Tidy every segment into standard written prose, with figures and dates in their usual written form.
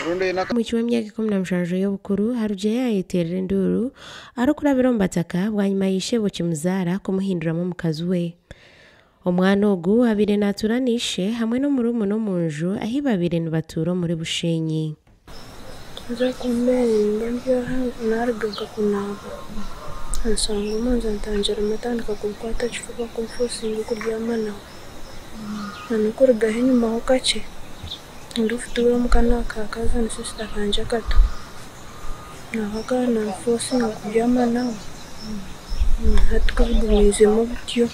Omwishiki w'emyaka 17 y'obukuru arugire yaayeteerera enduuru arikurabira omu bataka bwanyima ya ishebo kimuzaara kumuhinduramu omukazi we. Omwana ogu abaire naatuura na ishe hamwe n'omurumuna omu nju ahi babaire nibatuura omuri Bushenyi. Nza kumbeera nimba ndi aha naruga nka kunaaba ansanga omunju antangiramu atandika kunkwata ekifuba kunfosinga okubyama nawe na n'okurugaho enyimaho kakye ndikutuura omuka n'aka cousin sister kangye akato nako akaba nanfosinga kubyama nawe hati kubigumiizemu butyo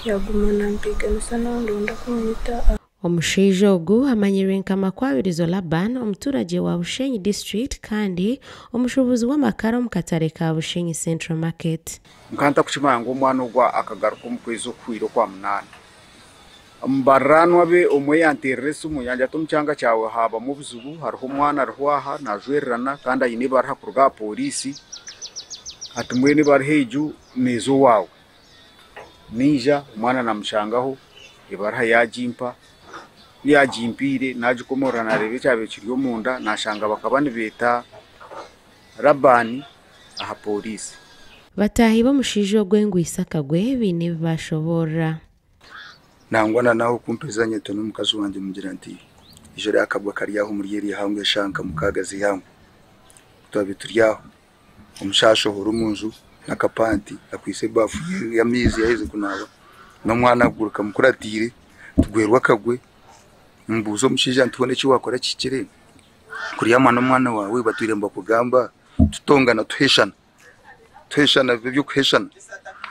yaguma nampiiganisa nandonda kunyita. Omushaija ogu amanyirwe nka Makwabirizo Laban omuturage wa Bushenyi district kandi omushuubuzi w'amakara omu katare ka Bushenyi Central Market. Nkanta kukimanya ngu omwana ogwo akagaruka omu kwezi okuhwire okwa munaana. Omu bariranwa be omwe yanteerera esimu yangira ati omu kyanga kyawe haabamu obuzibu hariho omwana ariho aha naajwererana kandi aine ebaruha kuruga aha pooriisi ati mbwenu ebaruha egyo neeza owaawe. Naija omwana namushangaho ebaruha yaagimpa ku yaagimpaire naagikomorora naareeba ekyabaire kiri omunda naashanga bakaba nibeeta Laban aha pooriisi. Bataahi b'omushaija ogwo engwisa akagwe baine ebi bashoboorora. Nangwa na nawe kumpeza nyeto n'omukazi wangye mugira nti ijo ryakabwa kari aho omuri eri ihangwe eshaaha nka 6 z'eihangwe twabe turi aho omushaija ashohora omu nju n'akapanti akwaitse ebaafu y'amaizi yaheza kunaaba n'omwana aguruka amukuratiire tugwerwa akagwe mbuuza omushaija nti hoona eki wakora kihikire kuryama n'omwana waawe batwire nibakugamba tutongana tuheshana tuheshana bibe eby'okuheshana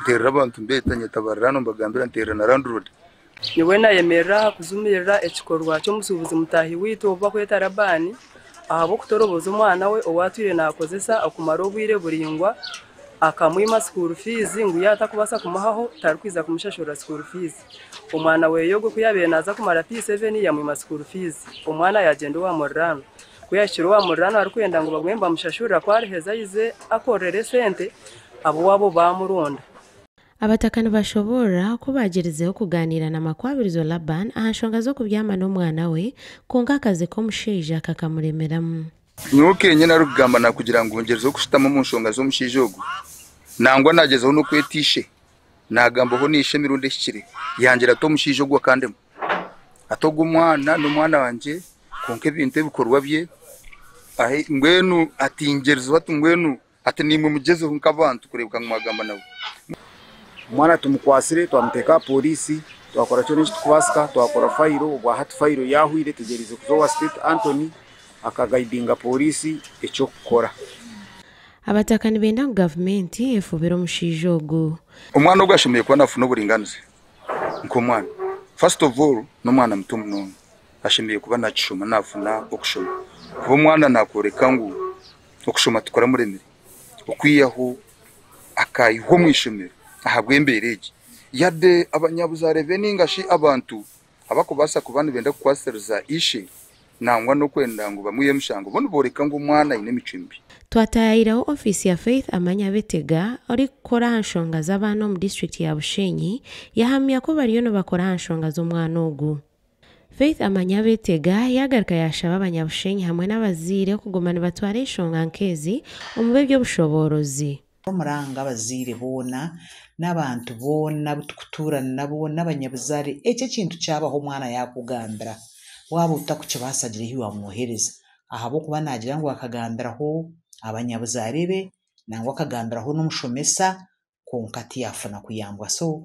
nteerera abantu mbeeta nyeta abariraano mbagambira nteerera na landlord. Nyowe nayemerera aha kujumirira ekikorwa ky'omushuubuzi mutaahi waitu ou barikweta Laban ahabw'okutoroboza omwana we ou atwire naakozesa okumara obwire buraingwa akamwima school fees ngu yaaba atakubaasa kumuhaho tarikwija kumushashurira school fees. Omwana we ogwo ku yaabaire naaza kumara P7 yamwima school fees omwana yaagyenda owa muriraanwa. Ku yaahikire owa muriraanwa arikwenda ngu bagume nibamushashurira ku ariheza aije akorere esente ab'owaabo baamuronda. Abataka nibashoboorora ku bagyerizeho kugaaniira na Makwabirizo Laban aha nshonga z'okubyama n'omwana we kwonka akazi k'omushaija kakamuremeramu. Nyowe kenyine arikugamba nakugira ngu ngyerezeho kushutama omu nshonga z'omushaija ogu nangwa nagyezaho n'okweta ishe nagambaho n'ishe emirundi ehikire yangira ati omushaija ogu akandema ati ogu omwana n'omwana wangye kwonka ebintu ebikorwa bye mbwenu ati ngyerezeho ati mbwenu ati nimwe mugyezeho nk'abantu kureebeka ngu mwagamba nawe. Omwana tumukwasire twamuteeka aha pooriisi twakora kyona ekirikubaasika twakora fayiro obwa hati fayiro yaahwire etegyereize kuza owa State Attorney akagaidinga pooriisi eky'okukora. Abataka nibenda ngu gavumenti efubire omushaija ogu. Omwana ogu ashemereire kuba nafuna oburinganiza nk'omwana. First of all n'omwana muto munonga ashemereire kuba nakishoma nafuna okushoma kuba omwana nakworeka ngu okushoma tikuramuremire okwihaho akayihwa omu ishomero ahabw'embeera egi yade abanyabuzaare be ninga shi abantu abakubaasa kuba nibenda kukwasiriza ishe nangwa n'okwenda ngu bamwihe emishango bo nibooreka ngu omwana aine emicwe mibi. Twataayaayiraho ofiisi ya Faith Amanya Betega orikukora aha nshonga z'abaana omu disitulikiti ya Bushenyi yahamya ku bariyo nibakora aha nshonga z'omwana ogu. Faith Amanya Betega yaagaruka yaashaba abanyabushenyi hamwe n'abazaire okuguma nibatwara enshonga nk'ezi omu b'eby'obushoboorozi. Omuranga abazaire boona n'abantu boona abu turikutuurana nabo n'abanyabuzaare eki ekintu kyabaho omwana yaakugambira waaba otakukibaasa gira ahi waamwohereza ahabw'okuba naagira ngu akagambiraho abanyabuzaare be nangwa akagambiraho n'omushomesa kwonka tiyafuna kuyambwa so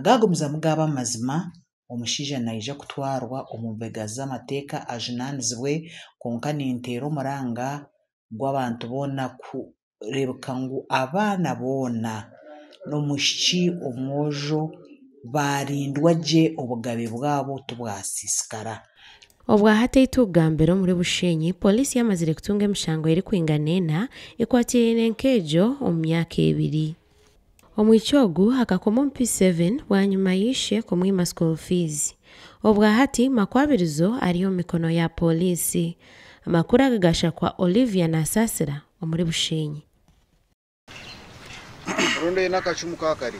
gaagumizamu gaaba amazima omushaija naija kutwarwa omu mbega z'amateeka ajunaanizibwe kwonka ninteera omuranga gw'abantu boona kureebeka ngu abaana boona n'omwishiki omwojo baarindwa gye obugabe bwabo tibwasiisikara. Obwahati ei omuri Bushenyi poliisi yamazire kutunga emishango erikwingana ena ekwatiraine nk'egyo omu myaka 2. Omwishiki ogu akakoma omu P7 bwanyima y'ishe kumwima school fees. Obwahati Makwabirizo ari omu mikono ya poliisi. Amakuru aga gashakwa Olivia Nasasira omuri Bushenyi. Orundi n'akacumu kakare.